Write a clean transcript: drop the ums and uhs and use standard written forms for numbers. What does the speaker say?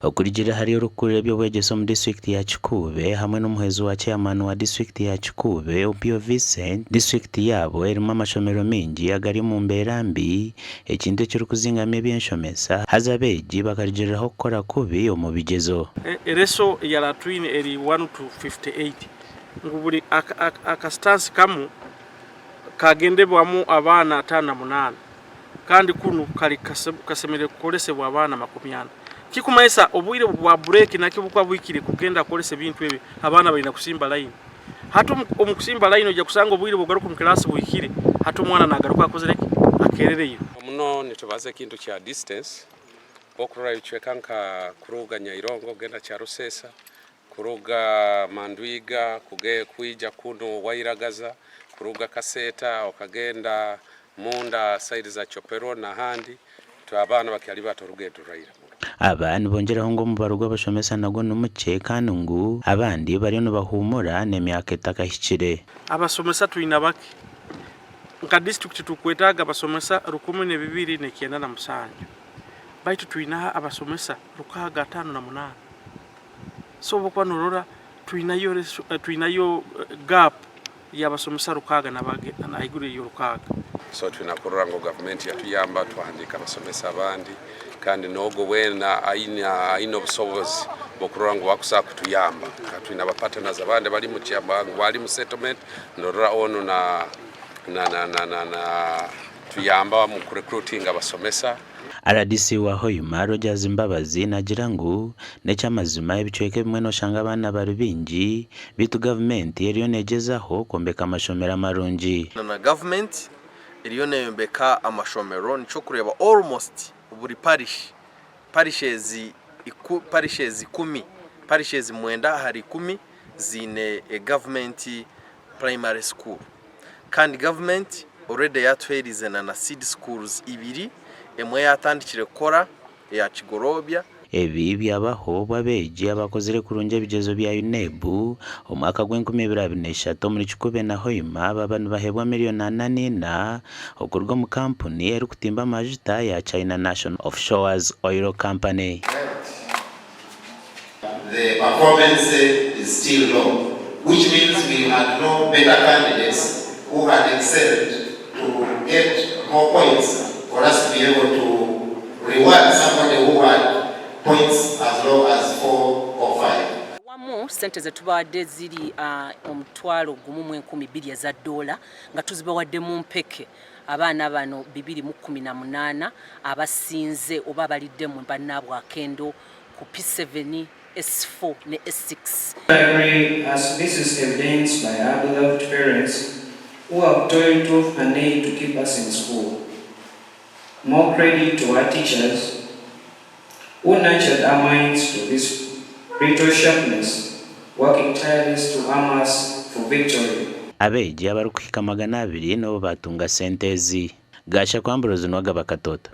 Okurugiirira ahari orikukurira eby'obwegyese omu disiturikiti ya Kikuube hamwe n'omuhwezi wa chairman wa disiturikiti ya Kikuube, Opio Vincent, disiturikiti yaabo erimu amashomero maingi agari omu mbeera mbi, ekintu ekirikuzingamu eby'enshomesa haza abeegi bakarugiriraho kukora kubi omu bigyezo. Ereso ya latrine eri one to 58 ngu buri akasitansi kamwe kagendebwamu abaana 58 kandi kunu kari kashemereire kukoresebwa abaana 40. Kirikumanyisa obwire bwa bureeki nakyo obukuba buhikire kugenda kukoresa ebintu ebi abaana baine kusimba layini. Hati omu kusimba layini oija kushanga obwire bw'okugaruka omu kiraasi buhikire hati omwana nagaruka akozire ki? Akerereirwe. Muno nitubaza ekintu kya distance okurora ebicweka nka kuruga Nyairongo kugenda Kyarusesa, kuruga Mandwiga kwija kunu Wairagaza, kuruga Kaseta okagenda munda side za Chopero nahandi abaana bakyali bato orugendo ruraira muno. Aba nibongyeraho ngu omubaro gw'abashomesa nagwo ni mukye kandi ngu abandi bariyo nibahuumura n'emyaka etakahikire. Abashomesa twine bake. Nka disiturikiti turikwetaaga abashomesa 1297 baitu twine abashomesa 658. So obu orikuba norora twinayo twinayo gap y'abashomesa 600 na ahaiguru y'orukaaga. So twine kurora ngu gavumenti yatuyamba twahandiika abasomesa abandi kandi n'ogwo weena aine aine obusobozi bw'okurora ngu bakusobola kutuyamba. Nka twine aba partners abandi abari mu bari mu settlement norora onu na na na na na na tuyamba omu ku recruitinga abasomesa. Rdc wa Hoima, Rogers Mbabazi naagira ngu n'eky'amazima ebicweka ebimwe noshanga abaana bari baingi beitu gavumenti eriyo negyezaho kwombeka amashomero amarungi. Na gavumenti eriyo neyombeka amashomero nikyo orikureeba almost buri parish, parishes parishes ikumi, parishes mwenda ahari ikumi ziine e gavumenti primary school kandi gavumenti already yatuherize na na seed schools ibiri emwe yatandikire kukora eya Kigorobya. Ebi byabaho obu abeegi abakozire kurungi ebigyezo bya UNEB omwaka gw'enkumi ibiri abiri n'eshatu omuri Kikube na Hoima baaba nibaheebwa miriyoni ana n'ina okuruga omu kampuni erikutimba amajuta ya China National Offshores Oil Company. The performance is still low which means we had no better candidates who had excelled to get more points for us to be able to reward somebody who had points as low as four or five. Wamu ssente ze tubawadde ziri 12,000 eza ddoola nga tuzibawadde mu mpeke abaana bano 218 abasinze oba abalidde mu bannaabwe akendo ku P7, S4 ne S6. I agree as this is evidenced by our beloved parents who have toiled tooth and nail to keep us in school. More credit to our teachers who nurtured our minds to this spiritual sharpness, working tireless to arm us for victory. Abeegi abarikuhika 200 nibo baatunga sente ezi. Gashakwa Ambrose Nuwagaba Katoto.